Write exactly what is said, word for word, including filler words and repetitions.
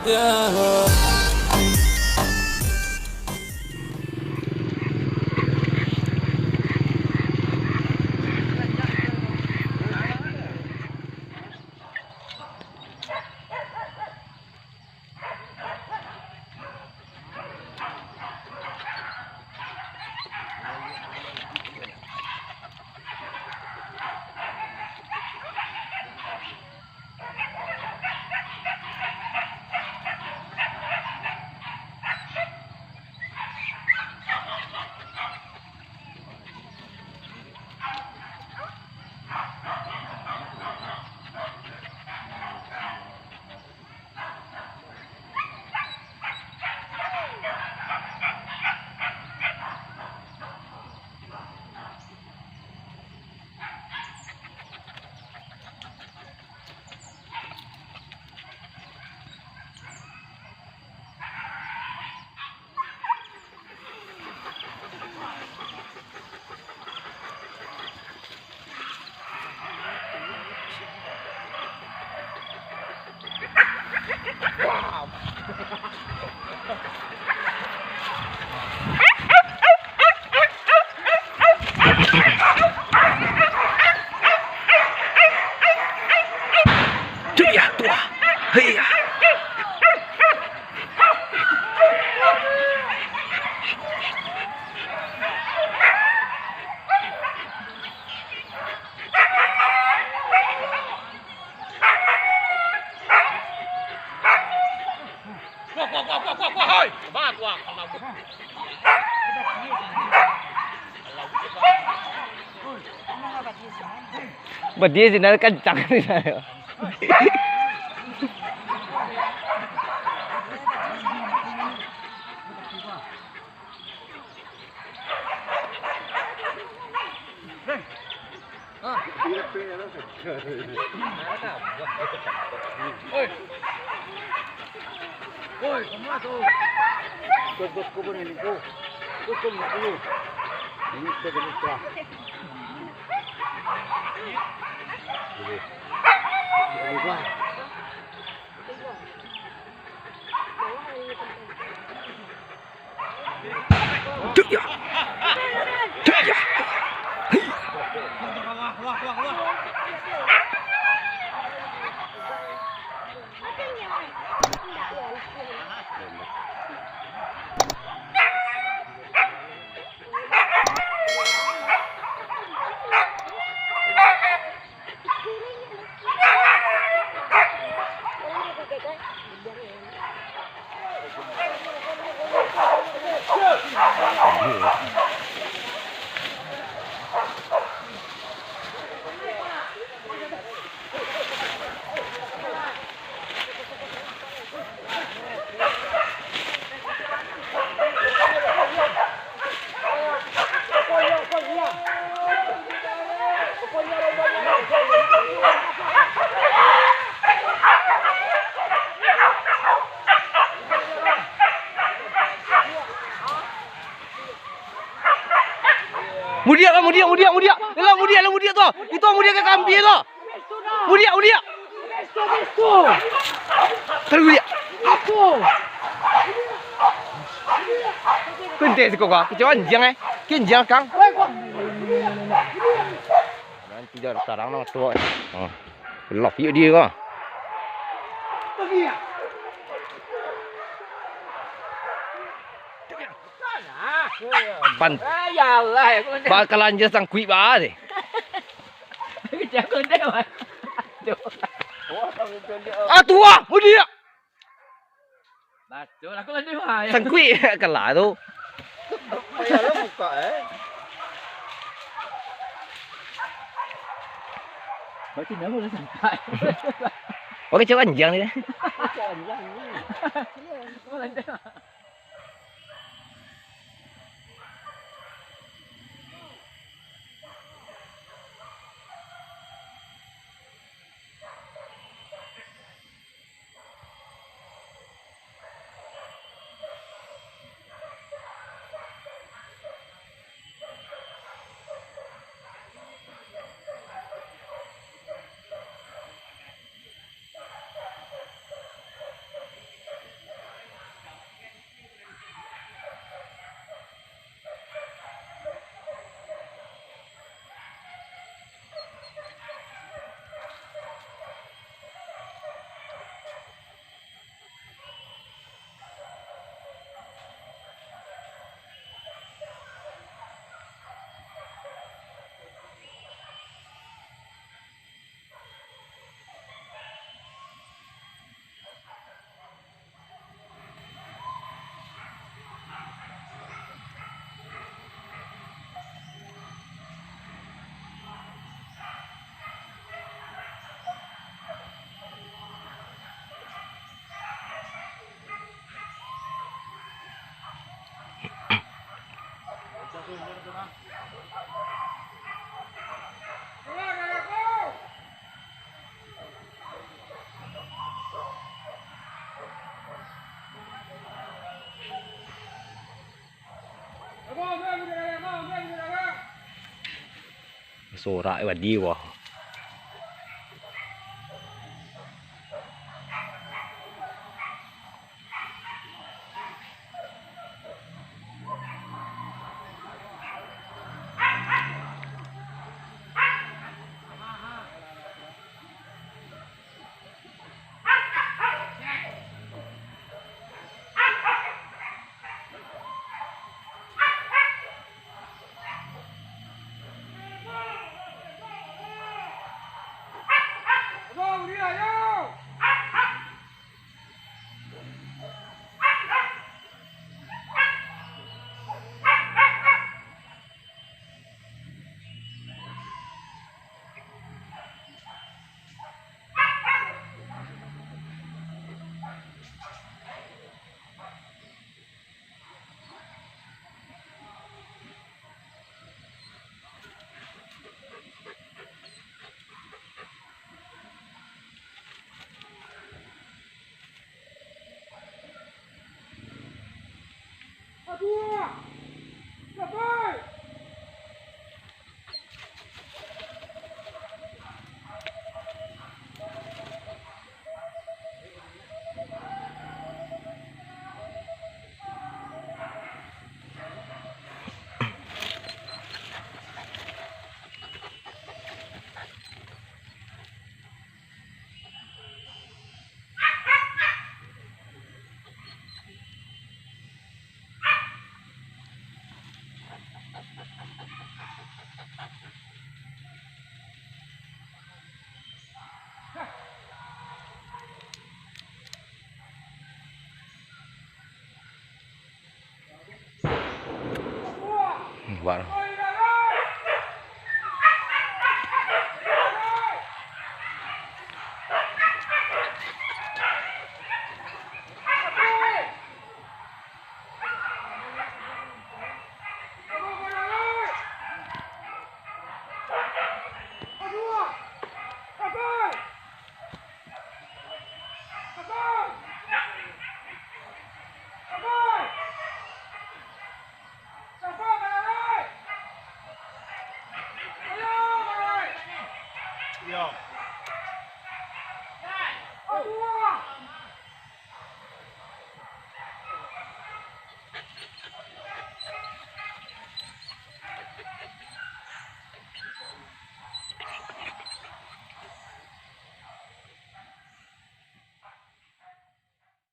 Tu ya, tu ah. Hei ya. Badiah sinan kancang sinan. Cuk ya. Cuk ya. Mudiak lah, mudiak, mudiak, mudiak. Lah, mudiak, lah, mudiak tu. Itu mudiak ka kambing tu. Mudiak, mudiak. Taruih mudiak. Kau ente siko kau. Kicau anjiang, eh. Kau anjiang, Kang. Nanti jan tarang nang tuo. Oh. Love you dia kau. Pan. Ah, ya Allah, ya, kau. Bakal anjir sangkuik ba deh. Jangan deh, Mas. Aduh. Ah, tuo, mudiak. Batul, aku lah dua, ya. Sangkuik kalah tu. Payah lah buka, eh. Berarti nama dah sampai. Oke, coba anjiang ni. Coba anjiang ni. Coba anjiang. Sorak wadi wah. Buat.